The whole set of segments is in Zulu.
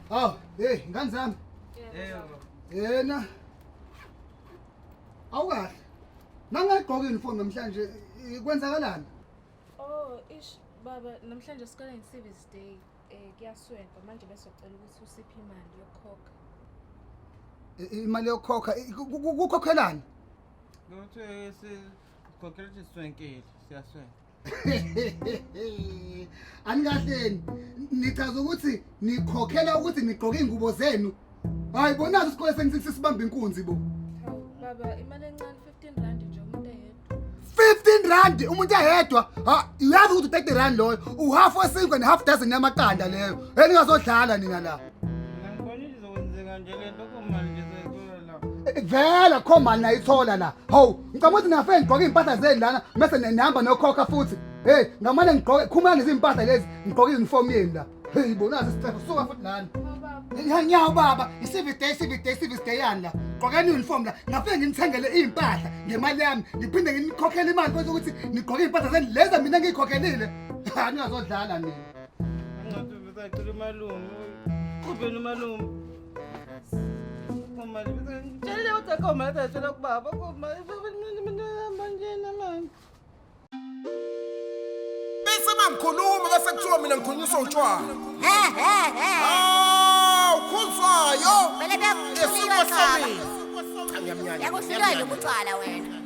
Hawu, hey, ngane zami. Yebo. Yena. Awukahle. Nangayigqoka uniform namhlanje kwenzakalani? Oh, ish baba, namhlanje esikoleni service day. Eh kuyaswentwa manje besocela ukuthi usiphe imali yokukhokha. Imali yokukhokha kukhokhelani? Kuthiwe sikhokhela ukuthi siswenkile, siyaswenka. Anikahleni. Nichaza ukuthi nikhokhela ukuthi nigqoke ingubo zenu. Hayi bonazi isikole senisibamba inkunzi bo. Hawu baba, imali encane 15 rand nje umuntu eyedwa. 15 rand umuntu eyedwa. Ha, uyazi ukuthi 30 rand loyo. Uhalf wesinkwa ne half dozen yamaqanda leyo. Eningazodlala nina la. Mina ngibonile izokwenzeka nje le nto kumali nje seyithola la. Vela kho mali nayithola la. Hawu, ngicabanga ukuthi ningafike nigqoke iy'mpahla zenu lana mese nihamba nokhokha futhi. Hey, ngamane ngigqoke khumani lezi iy'mpahla lezi, ngigqoke i-uniform yenu la. Hey, bonazi isicefe, suka futhi lana. Nyawo baba, i-civic day, civic day, civic day yani la. Gqokeni i-uniform la. Ngafike nginithengele iy'mpahla ngemali yami, ngiphinde nginikhokhele imali kwenza ukuthi nigqoke iy'mpahla zenu lezi mina engiyikhokhelile. Ha, ningazodlala nina. Ngathi besacela umalume. Qhubeni umalume. Kumali ngitshelile ukuthi akho mali atshela kubaba kumali mina manje manje. Bese mangikhuluma bese kuthiwa mina ngikhulunyiswa utshwala. Hawu khuzwayo. Vele Esiko bekuhlulwa samile. Cha ngiyamnyanya. Yakuhlulwa nje ukutshwala wena.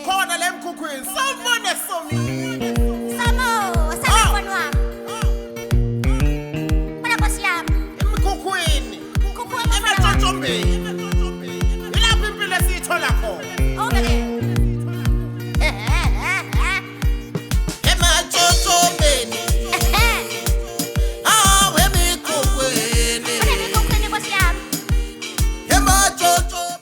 Khona le mkhukhwini. Sawubona somile. Samo, samo mfana wami. Bona nkosi yami. Emkhukhwini. Mkhukhu wami mfana wami. Ematshotshombeni. Ilapho impilo esiyithola khona. Awubeke. Ematshotshombeni. Hawu emikhukhwini. Bona emikhukhwini nkosi yami. Ematshotshombeni.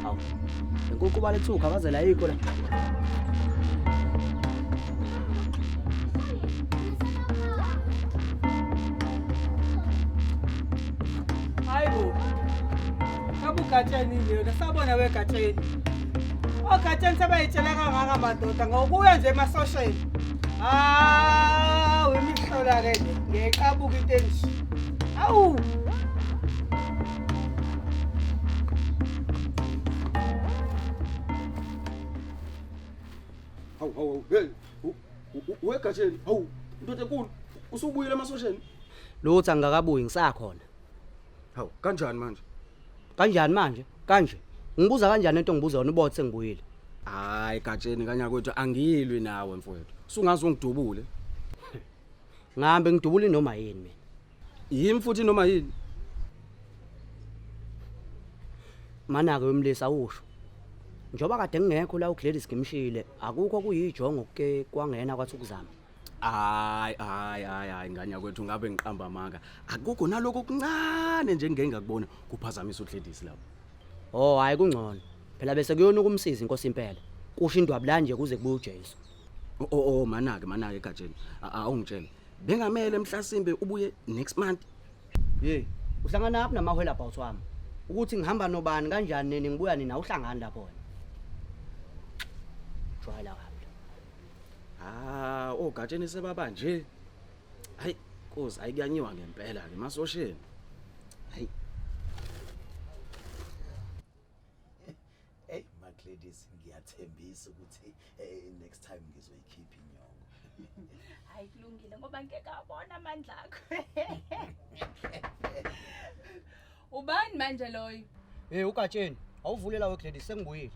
Hawu. Inkukhu balethuka khabazela ayikho la. Hayibo. Ngabe ugatsheni leyona sabona wegatsheni. Ogatsheni sebayitshela kangaka madoda ngokuya nje emasosheni. Hawu imihlola ke le. Ngiyayiqabuka into enje. Awu. Hawu hawu hey wegatsheni hawu ndoda enkulu usubuyile emasosheni. Lutho angikabuyi ngisakhona. Hawu kanjani manje? Kanjani manje? Kanje. Ngibuza kanjani into ngibuza yona ubothe sengibuyile. Hayi gatsheni kanyakwethu angilwi nawe mfowethu. Usungaze ungidubule. Ngihambe ngidubule noma yini mina. Yimi futhi noma yini? Mana-ke wemlisa awusho. Njengoba kade ngingekho la uGladys ngimshile, akukho kuyijongo ke kwangena kwathi ukuzama. Hayi hayi hayi hayi ngane yakwethu ngabe ngiqamba amanga. Akukho naloko okuncane nje engike ngakubona kuphazamisa uGladys lapho. Oh hayi kungcono. Phela bese kuyona ukumsiza inkosi impela. Kusho indwabu la nje kuze kubuye uJesu. Oh oh manake manake egatsheni. Awungitshele. Bengamele mhlasimbe ubuye next month. Hey, uhlangana naphi namahwela about wami? Ukuthi ngihamba nobani kanjani nini ngibuya nini awuhlangani lapho wena. Jwayela kabi. Ah, ogatsheni sebaba nje. Hayi, Nkosi ayikuyanyiwa ngempela ke emasosheni. Hayi. Hey MaGladys ngiyathembisa ukuthi next time ngizoyikhipha inyongo. Hayi kulungile ngoba ngeke abona amandla akho. Ubani manje loyo? Hey ugatsheni, awuvulela weGladys sengibuyile.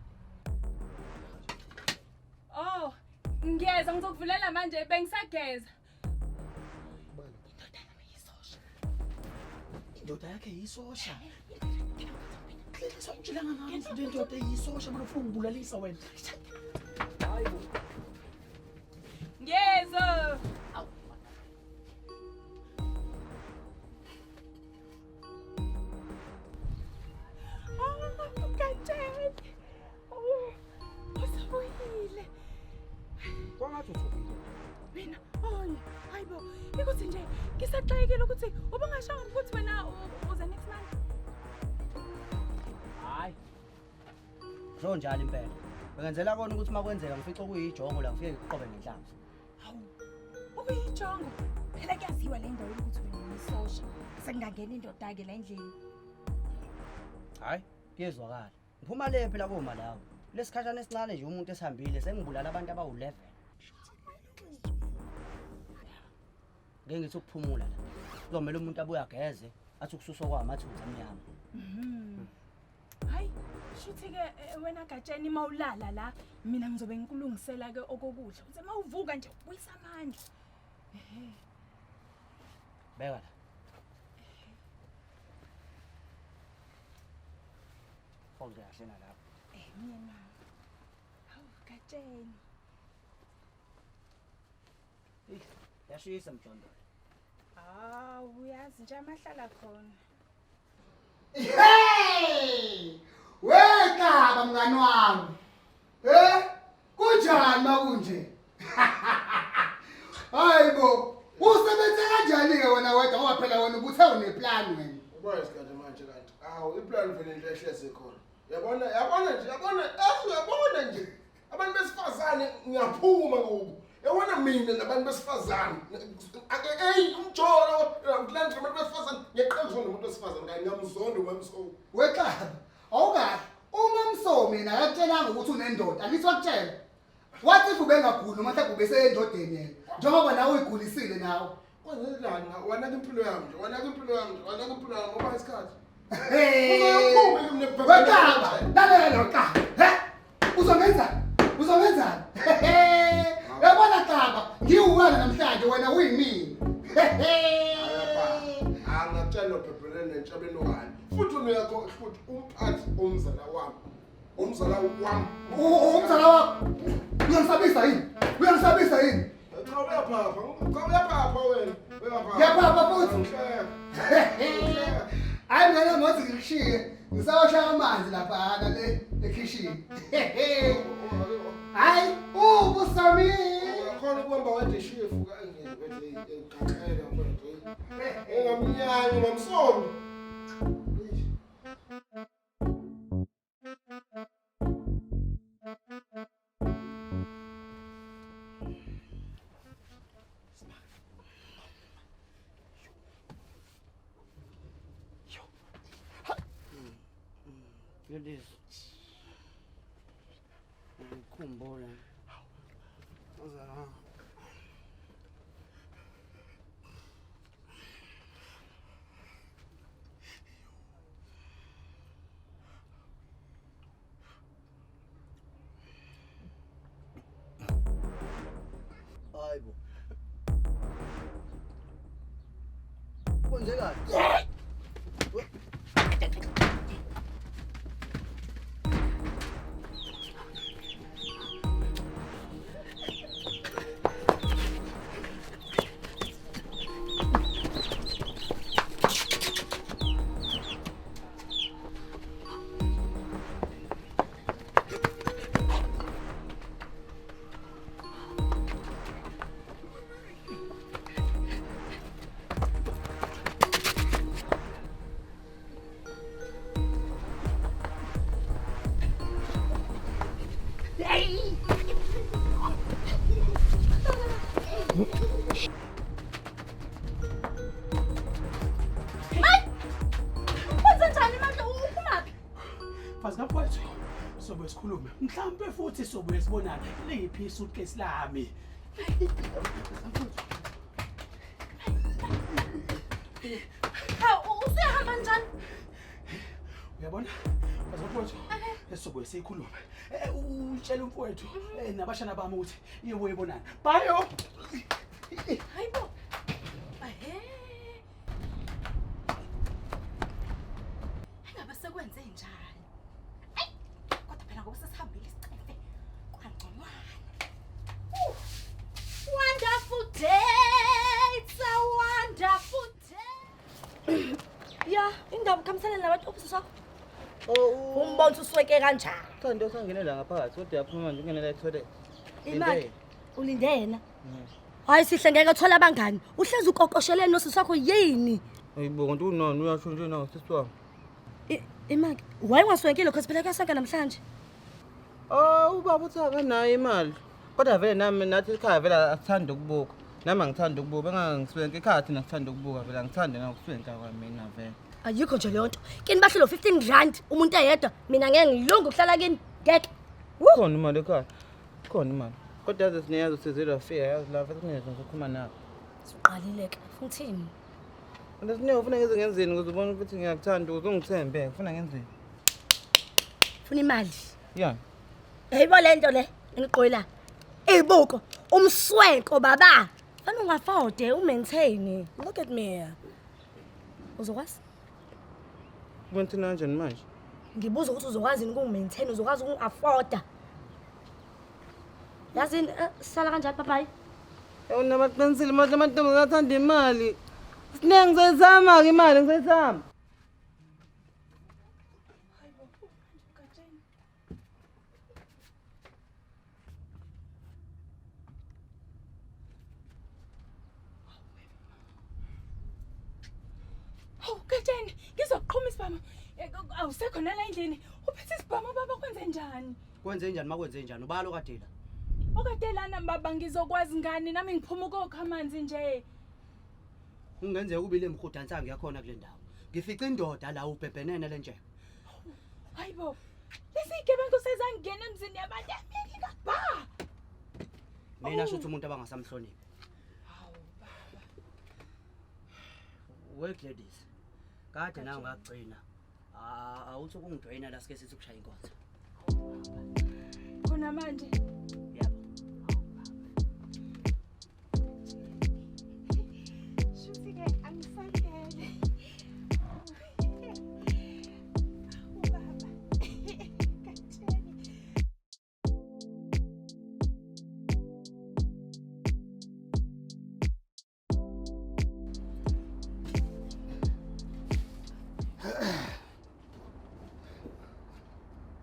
Oh, ngiyeza ngizokuvulela manje bengisageza. Indoda yakhe yisosha. Gladys awungitshelanga ngami futhi indoda eyisosha mina ufuna ungibulalisa wena. Ngiyeza. Oh, Gatsheni. Oh, usubuyile. Kwangathi uthukile. Mina, oh, hayibo, ikuthi nje ngisaxakekile ukuthi ubungashongo ukuthi wena uza Kuzonjalo impela. Bengenzela kona ukuthi makwenzeka ngifice okuyijongo la ngifike ngiqobe ngenhlamvu. Hawu. Okuyijongo. Phela kuyaziwa le ndawo ukuthi wena uyisosha. Sekungangena indoda-ke la endlini. Hayi, kuyezwakala. Ngiphuma le phela koma lawo. Lesikhashana esincane nje umuntu esihambile sengibulala abantu abawu-11. Ngeke ngithi ukuphumula la. Kuzomela umuntu abuye ageze athi ukususwa kwamathunzi amnyama. Hayi, shuthi ke wena Gatsheni mawulala la, mina ngizobe ngikulungisela ke okokudla. Uthi mawuvuka nje ubuyisa amandla. Ehhe. Beka la. Fold kahle nalapho. Eh, myeni wami. Hawu Gatsheni. Yashisa mjondolo. Hawu, uyazi nje amahlala khona. Hey! Wekaba mngani wami. Eh? Kunjani makunje? Hayibo, usebenze kanjani ke wena wedwa ngoba phela wena ubuthe uneplan wena. Ubona isikhathi manje kanti. Awu iplan vele into ehleze khona. Yabona yabona nje yabona asu yabona nje. Abantu besifazane ngiyaphuma kubo. Yabona mina nabantu besifazane. Ake hey umjolo ukulandela abantu besifazane ngiyeqezwa nomuntu wesifazane kanye ngiyamzonda umamso. Wexaba, awukahle. Uma mso mina akakutshelanga ukuthi unendoda, angithi wakutshela. What if ubengaguli noma mhlawumbe ubeseyendodeni yena? Njengoba nawe uyigulisile nawe. Kwenzelani wanaka impilo yami nje wanaka impilo yami nje wanaka impilo yami ngoba isikhathi. Hey! Wexaba, lalela lo xaba. He? Uzongenzani? Uzongenzani? Yabona xaba, ngiwuwena namhlanje wena uyimina. Angakutshela nobhebhelene nentshabeni okanye. Futhi uyakho futhi umphathi umzala wami. Umzala wami. Umzala wakho. Uyangisabisa yini? Uyangisabisa yini? Cha uyaphapha. Cha uyaphapha wena. Uyaphapha. Ngiyaphapha futhi. Ngihleka. Hayi mina ngothi ngikushiye. Ngisawashaya amanzi lapha le ekhishini. Hayi, ubusami. Uyakhona ukuhamba wedwa ishifu kanje wedwa egaxela mfowethu. Engamnyanya nomsomi. Gladys. Ngikhumbula. Hayibo. Kwenzekani? Kwenzenjani manje uphumaphi? Mfazi kamfowethu, sobuye sikhulume. Mhlampe futhi sobuye sibonane. Liphi isuitcase lami? Hawu, usuyahamba njani? Uyabona? Mfazi kamfowethu, sobuye sikhulume. Utshele umfowethu nabashana bami ukuthi iyobuye ibonane. Bayo. Hayibo. Ahe. Engabe sekwenze njani? Ayi, kodwa phela ngoba sesihambile isicefe kwangconwana. Wonderful day, it's a wonderful day. Ya, indaba ukhambisana nabantu ofisi sakho. Umbona ukuthi usweke kanjani. Cha into sangenela ngaphakathi kodwa uyaphuma manje ungenela etoilet. Imali ulinde yena. Hayi sihle ngeke uthola abangani. Uhlezi ukokoshelene nosisi wakho yini? Ayibo kanti unani uyasho nje na sisi wami. Imali, why ungaswenkile because phela kuyasonka namhlanje. Oh, ubaba uthi akanayo imali. Kodwa vele nami nathi ekhaya vele asithanda ukubuka. Nami angithanda ukubuka, bengangiswenke ekhaya thina sithanda ukubuka vele angithandi nakuswenka kwamina vele. Ayikho nje leyo nto. Kini bahlelo 15 rand umuntu eyedwa, mina ngeke ngilunge ukuhlala kini. Ngeke. Khona imali ekhaya. Khona imali. Kodwa yazi sineyazi usizile wafika yazi la futhi kunezwe ngizokhuluma nawe. Uqalile ke. Futhini? Kanti Sine ufuna ngize ngenzeni ukuze ubone ukuthi ngiyakuthanda ukuze ungithembe ufuna ngenzeni? Funa imali. Yeah. Yayibo le nto le engiqoyi la. Ibuko umswenko baba. Fana ungafode umaintain. Look at me. Uzokwazi? Maintain kanjani manje? Ngibuza ukuthi uzokwazi yini ukungimaintain, uzokwazi ukungi-afforda. Yazini sala kanjani papayi? Yawona baqinisile manje amantombazane athanda imali. Sine ngizoyizama-ke imali ngizoyizama. Hawu Gatsheni, ngizoqhuma isibhamu. Awusekho nala endlini. Uphethe isibhamu baba kwenze njani? Kwenze njani makwenze njani? Ubalo kade la. Okade lana baba ngizokwazi ngani nami ngiphuma ukokha amanzi nje. Kungenzeka ube ile mhudansangu yakhona kule ndawo. Ngifica indoda la ubhebhenene lentshebe. Hayibo. Lesi igebengu sezangena emzini yabantu emini kabha. Mina shuthi umuntu abangasamhloniphi. We Gladys. Kade nawe ngakugcina. Ah, awuthi ukungijoyina la sike sithi ukushaya inkonzo. Khona manje. Yebo. Shuthi ke angisangene. Ubaba. Gatsheni.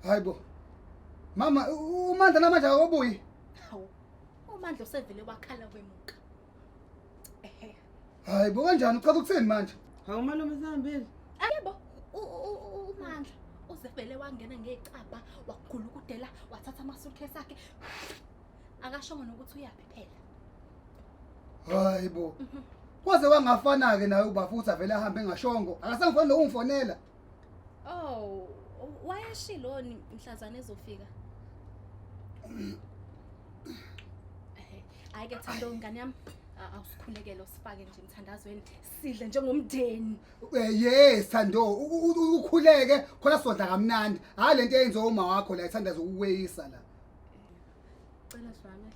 Hayibo. Mama, uMandla namanje akabuyi. Hawu. UMandla usevele wakhala kwemuka. Ehhe. Hayibo kanjani uchaza ukuthini manje? Hawu malume sihambile. Yebo, uMandla usevele wangena ngecaba wagulukudela wathatha ama-suitcase akhe. Akashongo nokuthi uyaphi phela. Hayibo. Kwaze wangafana ke naye uba futhi avele ahambe engashongo. Akasangifoni nokungifonela. Oh, wayeshiloni mhlazane ezofika. Hayi ke Thando ngane yami, awusikhulekele usifake nje emthandazweni sidle njengomndeni. Yes Thando, ukhuleke khona sodla kamnandi. Hayi lento eyenziwa uma wakho la ethandaza ukuweyisa la. Cela sivale amehlo.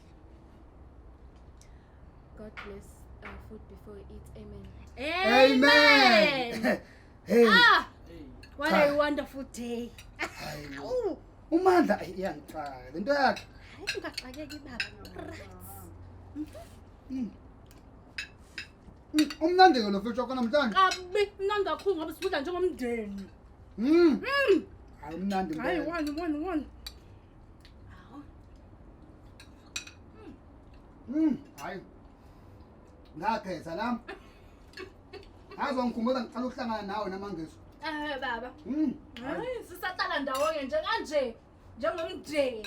God bless our food before we eat. Amen. Amen. Hey. Ah! What Cha. a wonderful day. Hayibo. Umandla ayi, iyangixaka lento yakhe. Hayi ungaxakeki baba. Right. Umnandi ke lo fish wakho namhlanje. Kabi mnandi kakhulu ngoba sikudla njengomndeni. Hayi umnandi Hayi impela. one one one. Hayi. Ngakhetha la. Azongikhumbuza ngiqala ukuhlangana nawe namangezo. Eh baba. Hayi. Hayi sisahlala ndawonye nje kanje njengomndeni.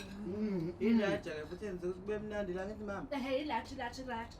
Ilaja ke futhi yenza ukuthi kube mnandi la ngithi mama. Ehe ilathi ilathi ilathi.